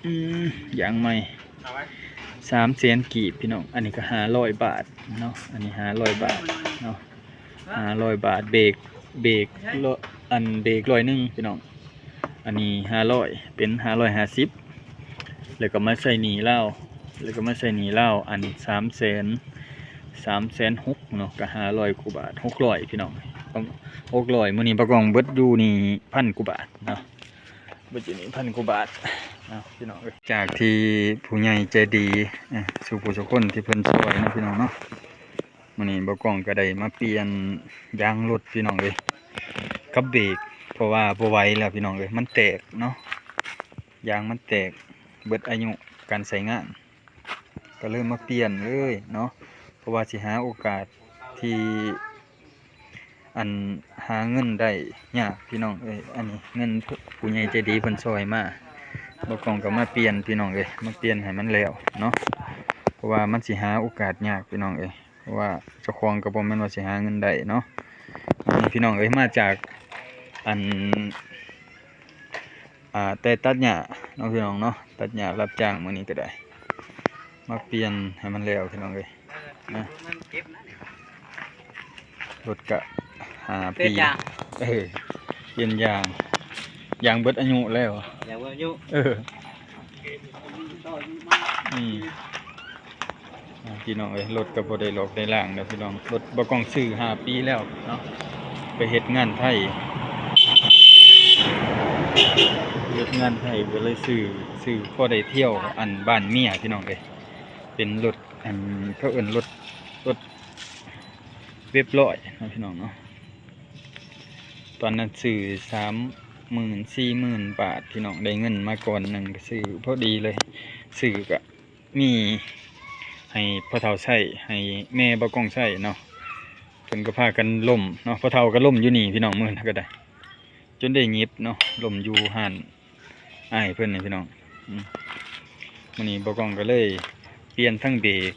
ອືມ ຢາງໃໝ່ ສາມແສນກີບ ພີ່ນ້ອງ. ອັນນີ້ກໍຫ້າຮ້ອຍບາດເນາະ ອັນນີ້ຫ້າຮ້ອຍບາດເນາະ ຫ້າຮ້ອຍບາດ. ເບກ ເບກ ອັນເບກຮ້ອຍໜຶ່ງ ພີ່ນ້ອງ. ອັນນີ້ຫ້າຮ້ອຍ ເປັນຫ້າຮ້ອຍຫ້າສິບ ແລ້ວກໍມາໃຊ້ໜີ້ລາວ ແລ້ວກໍມາໃຊ້ໜີ້ລາວ ອັນສາມແສນ ສາມແສນຫົກເນາະ ກໍຫ້າຮ້ອຍກວ່າບາດ ຫົກຮ້ອຍ ພີ່ນ້ອງ ຫົກຮ້ອຍ. ມື້ນີ້ປາກອງເບິດຢູ່ນີ້ພັນກວ່າບາດເນາະ ເບິດຢູ່ນີ້ພັນກວ່າບາດເນາະ ພີ່ນ້ອງເອີຍ. ຈາກທີ່ຜູ້ໃຫຍ່ໃຈດີ ເອີ ສູ່ຜູ້ສູ່ຄົນທີ່ເພິ່ນຊ່ວຍເນາະ ພີ່ນ້ອງເນາະ. ມື້ນີ້ບ່າວກ້ອງກໍໄດ້ມາປ່ຽນຢາງລົດ ພີ່ນ້ອງເອີຍ ກັບເບກ ເພາະວ່າບໍ່ໄຫວແລ້ວ ພີ່ນ້ອງເອີຍ ມັນແຕກເນາະ ຢາງມັນແຕກ ເບິດອາຍຸການໃຊ້ງານ ກໍເລີຍມາປ່ຽນເລີຍເນາະ ເພາະວ່າຊິຫາໂອກາດທີ່ ອັນ ຫາເງິນໄດ້ຍາກ ພີ່ນ້ອງເອີຍ. ອັນນີ້ເງິນຜູ້ໃຫຍ່ໃຈດີເພິ່ນຊ່ອຍມາ ບ່າວກ້ອງກໍມາປ່ຽນ ພີ່ນ້ອງເອີຍ ມາປ່ຽນໃຫ້ມັນແລ້ວເນາະ ເພາະວ່າມັນຊິຫາໂອກາດຍາກ ພີ່ນ້ອງເອີຍ. ເພາະວ່າເຈົ້າຂອງກໍບໍ່ແມ່ນວ່າຊິຫາເງິນໄດ້ເນາະ. ນີ້ພີ່ນ້ອງເອີຍ ມາຈາກ ອັນ ອ່າ ແຕ່ຕັດຫຍ້າເນາະ ພີ່ນ້ອງເນາະ ຕັດຫຍ້າຮັບຈ້າງມື້ນີ້ກໍໄດ້ ມາປ່ຽນໃຫ້ມັນແລ້ວ ພີ່ນ້ອງເອີຍ ນະ. ລົດກະຫ້າປີ ເອີ ປ່ຽນຢາງ ຢາງເບິດອາຍຸແລ້ວ ຢາງເບິດອາຍຸ ເອີ ອືມ ພີ່ນ້ອງເອີຍ ລົດກໍບໍ່ໄດ້ລອກໄດ້ລ້າງເດີ ພີ່ນ້ອງ. ລົດບ່າວກ້ອງຊື້ຫ້າປີແລ້ວເນາະ ໄປເຮັດງານໄທ ເຮັດງານໄທກໍເລີຍຊື້ ຊື້ພໍໄດ້ທ່ຽວ ອັນ ບ້ານເມຍ ພີ່ນ້ອງເອີຍ. ເປັນລົດ ອັນ ເຂົາເອີ້ນລົດ ລົດເວັບຮ້ອຍເນາະ ພີ່ນ້ອງເນາະ. ຕອນນັ້ນຊື້ສາມໝື່ນ ສີ່ໝື່ນບາດ ພີ່ນ້ອງ ໄດ້ເງິນມາກ້ອນໜຶ່ງ ກໍຊື້ພໍດີເລີຍ ຊື້ກະມີໃຫ້ພໍ່ເຖົ້າໃຊ້ ໃຫ້ແມ່ບ່າວກ້ອງໃຊ້ເນາະ. ເພິ່ນກໍພາກັນລົ້ມເນາະ ພໍ່ເຖົ້າກໍລົ້ມຢູ່ນີ້ ພີ່ນ້ອງ ມື້ນັ້ນກໍໄດ້ ຈົນໄດ້ຫຍິບເນາະ ລົ້ມຢູ່ຮ້ານອ້າຍເພິ່ນນີ້ ພີ່ນ້ອງ. ອືມ ມື້ນີ້ບ່າວກ້ອງກໍເລີຍປ່ຽນທັງເບກ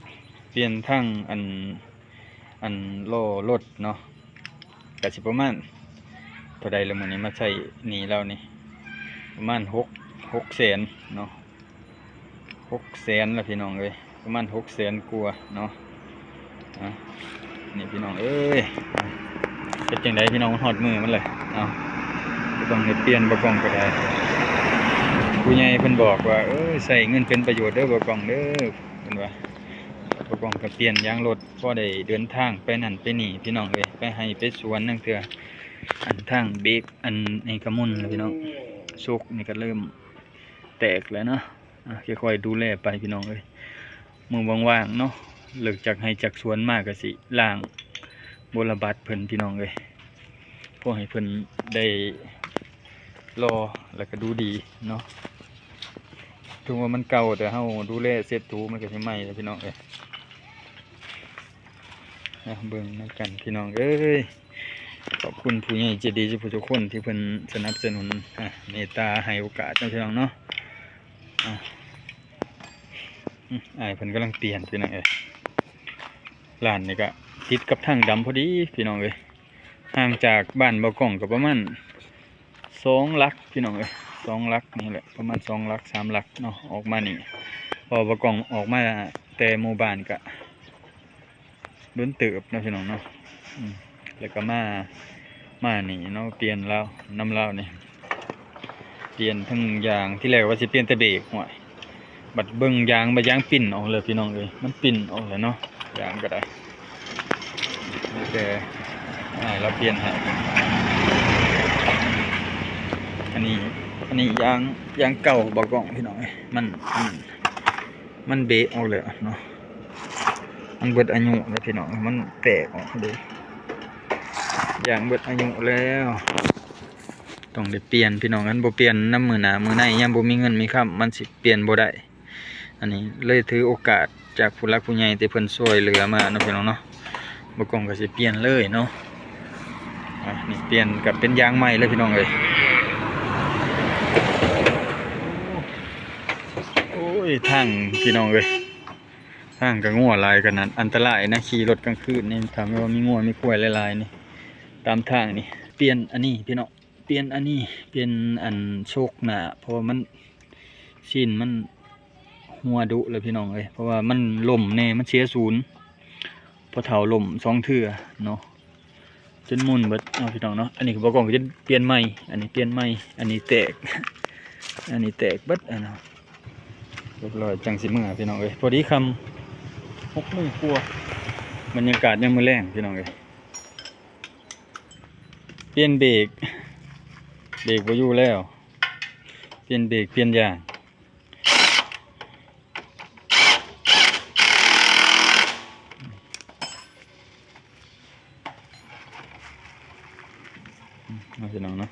ປ່ຽນທັງ ອັນ ອັນ ລໍ້ລົດເນາະ ກະຊິປະມານເທົ່າໃດລະ ມື້ນີ້ມາໃຊ້ໜີ້ລາວນີ້ ປະມານຫົກ ຫົກແສນເນາະ ຫົກແສນລະ ພີ່ນ້ອງເອີຍ ປະມານຫົກແສນກວ່າເນາະ. ອ່ະ ນີ້ ພີ່ນ້ອງເອີຍ ເຮັດຈັ່ງໃດ ພີ່ນ້ອງ ມັນຮອດມື້ມັນແລ້ວເນາະ ກໍຕ້ອງໄດ້ປ່ຽນ ບ່າວກ້ອງກໍໄດ້. ຜູ້ໃຫຍ່ເພິ່ນບອກວ່າ ເອີ ໃຊ້ເງິນເປັນປະໂຫຍດເດີ ບ່າວກ້ອງເດີ ເພິ່ນວ່າ. ບ່າວກ້ອງກໍປ່ຽນຢາງລົດ ພໍໄດ້ເດີນທາງໄປນັ້ນໄປນີ້ ພີ່ນ້ອງເອີຍ ໄປໄຮ່ໄປສວນ ລາງເທື່ອ ອັນ ທາງເບກ ອັນນີ້ກໍໝຸ່ນແລ້ວ ພີ່ນ້ອງ ໂຊກນີ້ກໍເລີ່ມແຕກແລ້ວເນາະ. ອ່ະ ຄ່ອຍໆດູແລໄປ ພີ່ນ້ອງເອີຍ ມື້ວ່າງໆເນາະ ເລີກຈາກໄຮ່ຈາກສວນມາກໍຊິລ້າງບົວລະບັດເພິ່ນ ພີ່ນ້ອງເອີຍ ພໍໃຫ້ເພິ່ນໄດ້ຫຼໍ່ ແລ້ວກໍດູດີເນາະ. ເຖິງວ່າມັນເກົ່າ ແຕ່ເຮົາດູແລເຊັດຖູ ມັນກໍຊິໃໝ່ແລ້ວ ພີ່ນ້ອງເອີຍ. ເບິ່ງນຳກັນ ພີ່ນ້ອງເອີຍ ຂອບຄຸນຜູ້ໃຫຍ່ໃຈດີທຸກຜູ້ທຸກຄົນທີ່ເພິ່ນສະໜັບສະໜູນ ອ່າ ເມດຕາໃຫ້ໂອກາດເນາະ ພີ່ນ້ອງເນາະ. ອ່າ ອືມ ອ້າຍເພິ່ນກຳລັງປ່ຽນ ພີ່ນ້ອງເອີຍ. ຮ້ານນີ້ກະຕິດກັບທາງດຳພໍດີ ພີ່ນ້ອງເອີຍ ຫ່າງຈາກບ້ານບ່າວກ້ອງກໍປະມານສອງຫຼັກ ພີ່ນ້ອງເອີຍ ສອງຫຼັກນີ້ແຫຼະ ປະມານສອງຫຼັກ ສາມຫຼັກເນາະ ອອກມານີ້. ເພາະວ່າບ່າວກ້ອງອອກມາແຕ່ໝູ່ບ້ານກະ ດົນເຕີບເນາະ ພີ່ນ້ອງເນາະ. ອືມ ແລ້ວກໍມາ ມານີ້ເນາະ ປ່ຽນລາວ ນຳລາວນີ້ ປ່ຽນທັງຢາງ ທີແລກວ່າຊິປ່ຽນແຕ່ເບກ ຫ້ວຍ ບັດເບິ່ງຢາງ ບັດຢາງປິ່ນອອກເລີຍ ພີ່ນ້ອງເອີຍ ມັນປິ່ນອອກເລີຍເນາະ ຢາງກໍໄດ້. ມີແຕ່ອ້າຍລາວປ່ຽນໃຫ້. ອັນນີ້ ອັນນີ້ຢາງ ຢາງເກົ່າບ່າວກ້ອງ ພີ່ນ້ອງເອີຍ ມັນ ມັນ ມັນເບະອອກແລ້ວເນາະ ມັນເບິດອາຍຸແລ້ວ ພີ່ນ້ອງ ມັນແຕກອອກເດ້ ຢາງເບິດອາຍຸແລ້ວ ຕ້ອງໄດ້ປ່ຽນ ພີ່ນ້ອງ. ຄັນບໍ່ປ່ຽນນຳມື້ໜ້າມື້ໃນ ຍາມບໍ່ມີເງິນມີຄຳ ມັນຊິປ່ຽນບໍ່ໄດ້. ອັນນີ້ເລີຍຖືໂອກາດຈາກຜູ້ຫຼັກຜູ້ໃຫຍ່ທີ່ເພິ່ນຊ່ວຍເຫຼືອມາເນາະ ພີ່ນ້ອງເນາະ. ບ່າວກ້ອງກໍຊິປ່ຽນເລີຍເນາະ. ອ່ະ ນີ້ປ່ຽນກໍເປັນຢາງໃໝ່ເລີຍ ພີ່ນ້ອງເອີຍ. ໂອ້ຍ ທາງ ພີ່ນ້ອງເອີຍ ທາງກໍງົວຫຼາຍຂະໜາດ ອັນຕະລາຍນະ ຂີ່ລົດກາງຄືນນີ້ ຖ້າແມ່ນວ່າມີງົວມີຄວາຍຫຼາຍໆນີ້ ຕາມທາງນີ້. ປ່ຽນອັນນີ້ ພີ່ນ້ອງ ປ່ຽນອັນນີ້ ປ່ຽນອັນໂຊກໜ້າ ເພາະວ່າມັນ ຊີ້ນມັນຮົ່ວດຸເລີຍພີ່ນ້ອງເອີຍ ເພາະວ່າມັນລົ້ມແດ່ ມັນເສຍສູນ ພໍ່ເຖົ້າລົ້ມສອງເທື່ອເນາະ ຈົນໝຸ່ນເບິດເນາະພີ່ນ້ອງເນາະ. ອັນນີ້ກໍບໍ່ກ້ອງກໍຈະປ່ຽນໃໝ່ ອັນນີ້ປ່ຽນໃໝ່ ອັນນີ້ແຕກ ອັນນີ້ແຕກເບິດ ອັນນັ້ນ ຮຽບຮ້ອຍ ຈັ່ງຊິເມືອພີ່ນ້ອງເອີຍ. ພໍດີຄ່ຳ ຫົກໂມງກວ່າ ບັນຍາກາດຍາມມື້ແລງພີ່ນ້ອງເອີຍ. ປ່ຽນເບກ ເບກບໍ່ຢູ່ແລ້ວ ປ່ຽນເບກ ປ່ຽນຢາງ ເນາະພີ່ນ້ອງເນາະ.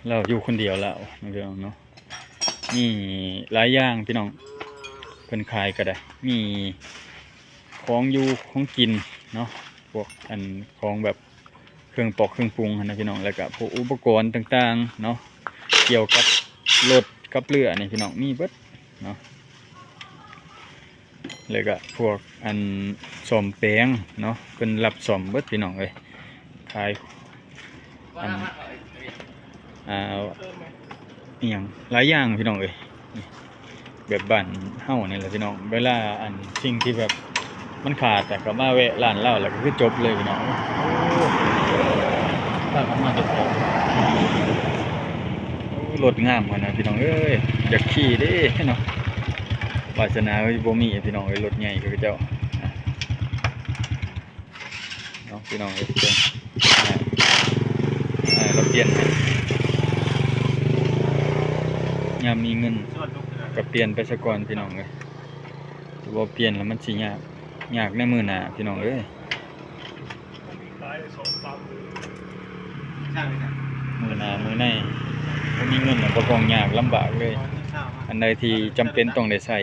ລາວຢູ່ຄົນດຽວລາວເນາະພີ່ນ້ອງເນາະ. ມີຫຼາຍຢ່າງພີ່ນ້ອງ ເພິ່ນຂາຍກໍໄດ້ ມີຂອງຢູ່ຂອງກິນເນາະ ພວກອັນຂອງແບບເຄື່ອງປອກເຄື່ອງປຸງຫັ້ນນະພີ່ນ້ອງ ແລ້ວກໍພວກອຸປະກອນຕ່າງໆເນາະ ກ່ຽວກັບລົດກັບເຮືອນີ້ພີ່ນ້ອງ ມີເບິດເນາະ. ແລ້ວກະພວກອັນສ້ອມແປງເນາະ ເພິ່ນຮັບສ້ອມເບິດພີ່ນ້ອງເອີຍ ຂາຍອັນ ອ່າ ອີ່ຫຍັງຫຼາຍຢ່າງພີ່ນ້ອງເອີຍ ແບບບ້ານເຮົານີ້ແຫຼະພີ່ນ້ອງ. ເວລາອັນສິ່ງທີ່ແບບມັນຂາດ ແລ້ວກໍມາແວະຮ້ານລາວ ແລ້ວກໍຄືຈົບເລີຍພີ່ນ້ອງ. ໂອ້ ພາກັນມາເກັບຂອງ ໂອ້ ລົດງາມຂະໜາດພີ່ນ້ອງເອີຍ ຢາກຂີ່ເດ້ເນາະ. ວາສະໜາບໍ່ມີພີ່ນ້ອງເອີຍ ລົດໃຫຍ່ຄືເຂົາເຈົ້າເນາະ ພີ່ນ້ອງເອີຍ. ອ່າ ລາວປ່ຽນໃຫ້ ຍາມມີເງິນກໍປ່ຽນໄປສາກ່ອນພີ່ນ້ອງເອີຍ ຖ້າບໍ່ປ່ຽນແລ້ວມັນຊິຍາກ ຍາກໃນມື້ໜ້າພີ່ນ້ອງເອີຍ. ມື້ໜ້າມື້ໃນບໍ່ມີເງິນແລ້ວ ບໍ່ຕ້ອງຍາກລຳບາກເລີຍ. ອັນໃດທີ່ຈຳເປັນຕ້ອງໄດ້ໃຊ້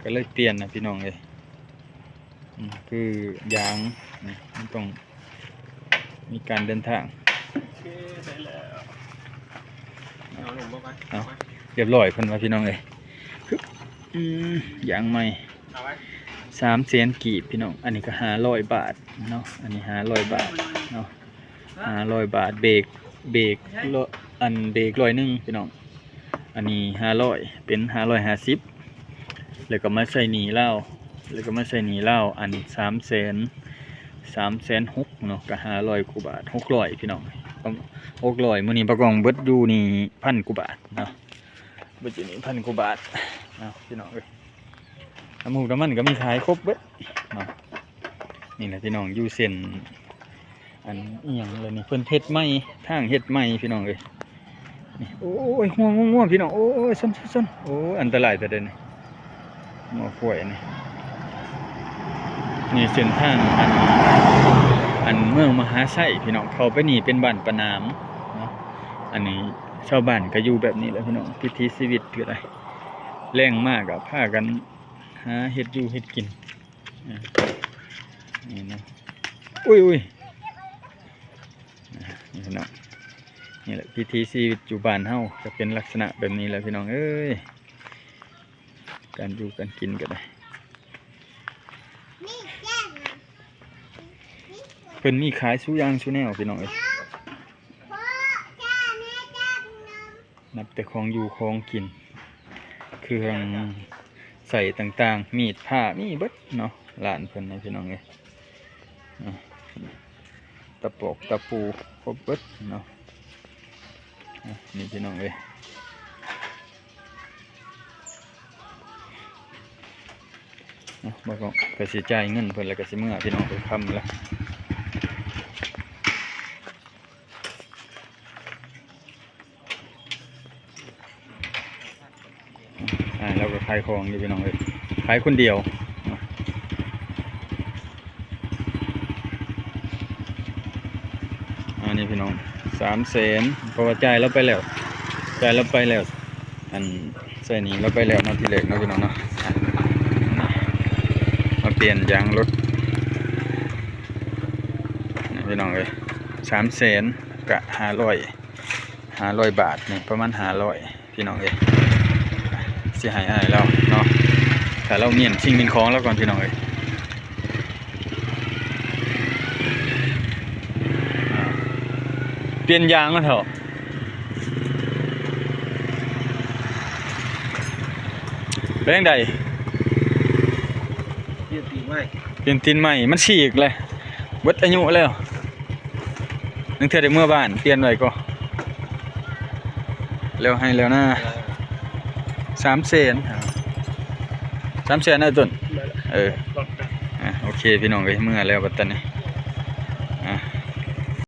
ກໍເລີຍປ່ຽນນະພີ່ນ້ອງເອີຍ. ອືມ ຄືຢາງນີ້ ມັນຕ້ອງມີການເດີນທາງ. ໂອເຄ ໄດ້ແລ້ວ ເອົາລົງບໍ່ໄປ ເອົາ ຮຽບຮ້ອຍເພິ່ນວ່າພີ່ນ້ອງເອີຍ. ອືມ ຢາງໃໝ່ ສາມແສນກີບພີ່ນ້ອງ ອັນນີ້ກໍຫ້າຮ້ອຍບາດເນາະ ອັນນີ້ຫ້າຮ້ອຍບາດເນາະ ຫ້າຮ້ອຍບາດ. ເບກ ເບກ ອັນເບກຮ້ອຍໜຶ່ງພີ່ນ້ອງ ອັນນີ້ຫ້າຮ້ອຍ ເປັນຫ້າຮ້ອຍຫ້າສິບ ແລ້ວກໍມາໃຊ້ໜີ້ລາວ ແລ້ວກໍມາໃຊ້ໜີ້ລາວ ອັນສາມແສນ ສາມແສນຫົກເນາະ ກໍຫ້າຮ້ອຍກວ່າບາດ ຫົກຮ້ອຍພີ່ນ້ອງ ຫົກຮ້ອຍ. ມື້ນີ້ປາກອງເບິດຢູ່ນີ້ພັນກວ່າບາດເນາະ ເບິດຢູ່ນີ້ພັນກວ່າບາດເນາະ ພີ່ນ້ອງເອີຍ. ນ້ຳມູກນ້ຳມັນກໍມີຂາຍຄົບເບິດເນາະ. ນີ້ແຫຼະພີ່ນ້ອງ ຢູ່ເສັ້ນ ອັນອີ່ຫຍັງລະນີ້ ເພິ່ນເຮັດໃໝ່ ທາງເຮັດໃໝ່ພີ່ນ້ອງເອີຍ. ນີ້ ໂອ້ຍ ງົວ ງົວ ງົວ ພີ່ນ້ອງ ໂອ້ຍ ຊົນ ຊົນ ຊົນ ໂອ້ຍ ອັນຕະລາຍແທ້ເດ້ນີ້ ງົວຄວາຍນີ້. ນີ້ເສັ້ນທາງອັນ ອັນເມືອງມະຫາໄຊພີ່ນ້ອງ ເຂົ້າໄປນີ້ເປັນບ້ານປາໜາມເນາະ. ອັນນີ້ຊາວບ້ານກໍຢູ່ແບບນີ້ແຫຼະພີ່ນ້ອງ ວິຖີຊີວິດກໍໄດ້ ແລງມາກໍພາກັນຫາເຮັດຢູ່ເຮັດກິນ. ອ່າ ນີ້ເນາະ ອຸ້ຍ ອຸ້ຍ ອ່າ ນີ້ເນາະ ນີ້ແຫຼະ ວິຖີຊີວິດຢູ່ບ້ານເຮົາຈະເປັນລັກສະນະແບບນີ້ແຫຼະພີ່ນ້ອງເອີຍ. ການຢູ່ການກິນກໍໄດ້ ເພິ່ນມີຂາຍສູ່ຢ່າງສູ່ແນວພີ່ນ້ອງເອີຍ. ນັບແຕ່ຂອງຢູ່ຂອງກິນ ເຄື່ອງໃຊ້ຕ່າງໆ ມີດພ້າ ມີເບິດເນາະ ຮ້ານເພິ່ນນະພີ່ນ້ອງເອີຍ. ອ່າ ຕະປອກຕະປູ ຄົບເບິດເນາະ. ອ່າ ນີ້ພີ່ນ້ອງເອີຍ ເນາະ ບໍ່ກໍ ກໍຊິຈ່າຍເງິນເພິ່ນ ແລ້ວກໍຊິເມືອພີ່ນ້ອງເອີຍ ຄ່ຳແລ້ວ. ອ່າ ລາວກໍຂາຍຂອງຢູ່ພີ່ນ້ອງເອີຍ ຂາຍຄົນດຽວ. ອັນນີ້ພີ່ນ້ອງ ສາມແສນ ເພາະວ່າຈ່າຍລາວໄປແລ້ວ ຈ່າຍລາວໄປແລ້ວ ອັນ ໃຊ້ໜີ້ລາວໄປແລ້ວເນາະ ທີແລກເນາະພີ່ນ້ອງເນາະ. ອ່າ ມາປ່ຽນຢາງລົດ ພີ່ນ້ອງເອີຍ ສາມແສນ ກະຫ້າຮ້ອຍ ຫ້າຮ້ອຍບາດນີ້ ປະມານຫ້າຮ້ອຍພີ່ນ້ອງເອີຍ. ຊິໃຫ້ອ້າຍລາວເນາະ ຖ້າລາວມ້ຽນສິ່ງມ້ຽນຂອງລາວກ່ອນພີ່ນ້ອງເອີຍ. ປ່ຽນຢາງມາເຖາະ. ເປັນຈັ່ງໃດ? ປ່ຽນຕີນໃໝ່ ປ່ຽນຕີນໃໝ່ ມັນສີກເລີຍ ເບິດອາຍຸແລ້ວ. ນັງເທື່ອໄດ້ເມືອບ້ານ ປ່ຽນໄວ້ກໍແລ້ວ ໃຫ້ແລ້ວນາ. ສາມແສນ ສາມແສນ ອ້າຍຕົ້ນ. ເອີ ອ່ະ ໂອເຄ ພີ່ນ້ອງເອີຍ ເມືອແລ້ວບັດຕານີ້.